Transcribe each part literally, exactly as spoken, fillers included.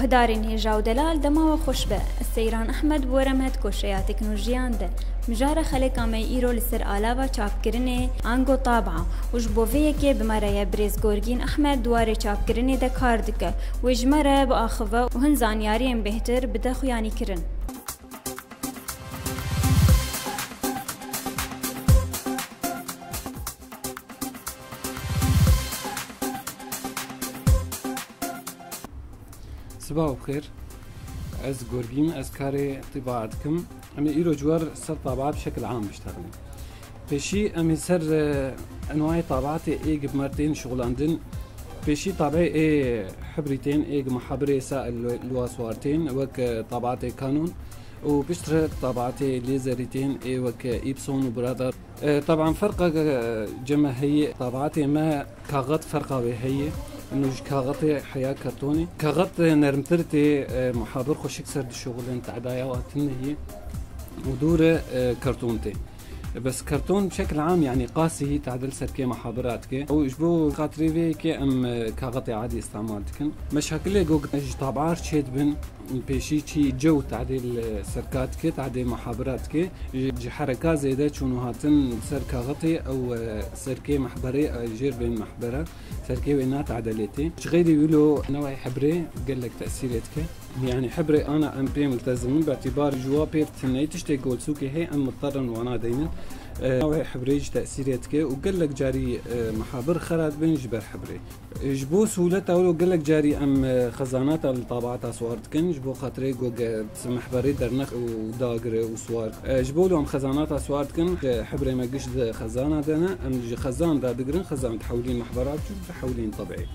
Guhdarên hêja û delal, dema we xweş be. Ez Seyran Ehmed bi we re me di koşeya teknolojiyan de. Mijara xeleka me îro li ser alava çapkirinê, ango tab'a, û ji bo vê yekê bi me re ye birêz Gorgîn Ehmed di warê çapkirinê de kar dike. Wê ji me re biaxive û hin zanyariyên bêhtir bide xuyanîkirin. Sibav bi xêr. Ez Gorgîn, ez karê tîbaa dikim. Em ê îro ji we re ser tabaa bi şekil am biştexilin. Pêşî em ê ser, e, enwayê tabaatê ê gi bi me tên şixulandin. Pêşî tabê ê hibrî tên, ê gi muhabirê sail li, li wa siwar tên, wek, e, tabaatê kanon û piştre tabaatê lêzerî tên, ê wek, e, Epson û Brother. E, teban ferqa, e, ceme heye, tabaatê me kaxet ferqa wê heye. Ino ji kaxetê heya kartonê. Kaxet, e, nermtir tê, e, muhabir xweşik ser dişuxulin, tedaya wa tune ye. Û dûre, e, karton tê. Bes karton bi şekil am, yanî qasî tadil serkê muhabira dike. Û ji bo xatirê vê yekê em, e, kaxetê adî îstemal dikin. Meşakilê go ji tabar çê dibin, pêşî çî cew tadil, e, serka dike, tadê muhabira dike. Ji, ji hereka zêde çûn û hatin ser kaxetê ew, e, serkê mehberê, e, jêr bên mehbera. Serkê wê nat edelêtê. Ji xeyrî wilo neway hebrê gelek tesîrê dike. Yanî hebrê ana em pê miltezim in, bi îtibar ji wa pêv tineyî tiştê golsûkê heye em mudterin wana deynin. E, neway hebrê jî tesîrê dike û gelek carî, e, mehabir xera dibin ji ber hebrê. E, ji bo sihûleta wilo gelek carî em, e, xezanata li tabaata siwar dikin, ji bo xatirê go ge-, mehberê dernex û dagire û siwar. E, ji bo wilo em xezanata siwar dikin, e, hebrê me giş di xezana de ne, em ji xezan de digirin, xezan dihewlîn mehbera biçûk, dihewlîn tebî.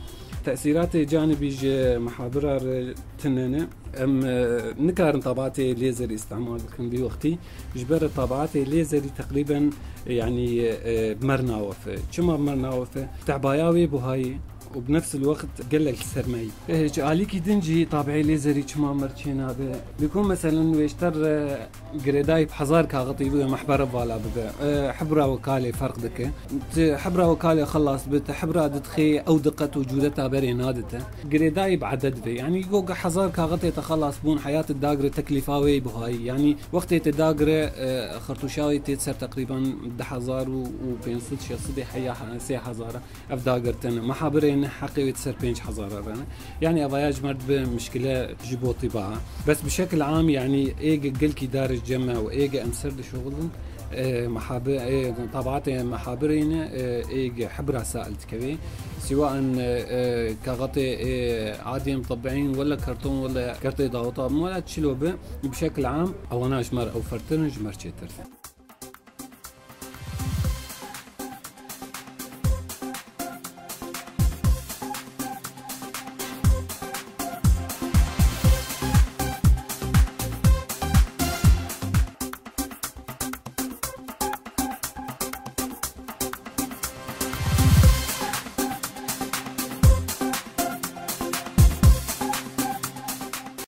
Tesîratê canibî ji mehabira re tune ne. Em, e, nikarin tabatê lêzerî îstemal bikin vî wextî. Ji ber tabatê lêzerî teqrîben, e, yanî, e, mer nawefe. Çima mer nawefe? Tehbaya wê buhayê û bi nefs el wext gelek sermayî. E, ji alîkî din jî tabiê lêzerî çima mer çênabe? Bi ku meselen wêşter, e, girêdayî bi hezar kaxitî bibe, mehbere vala bibe. E, hebra wekalê ferq dike. Ti hebra wekalê xelas bi, ti hebra didixê ew diqet û cûreta berê nadite. Girêdayî bi eded be. Yanî go ge hezar kaxitê te xelas bûn, heyat dagire teklîfa wê buhayî. Yanî wextê te dagire, e, xertûşa wê tê ser teqrîben du hezar û pênc sed şeş sed heya sê hezar e. Ev dagirtin, mehabirê ne heqê wê di ser pênc hezar re ne. Yanî evaya ji me re dibe mişkile ji bo tîba. Bes bi şekil am, yanî ê ge gelkî dar ji cem me û ê ge em ser dişuxulin, e, mehabi-, e, tabaatê mehabirê ne, e, ê ge hebra sail dikeve. Siwa en, e, e, kaxetê, e, adî em tebîîn, wele karton, wele kartê daweta, wele çilo be, bi şekil am, ewana ji me re ew fertir in, ji me re çêtir in.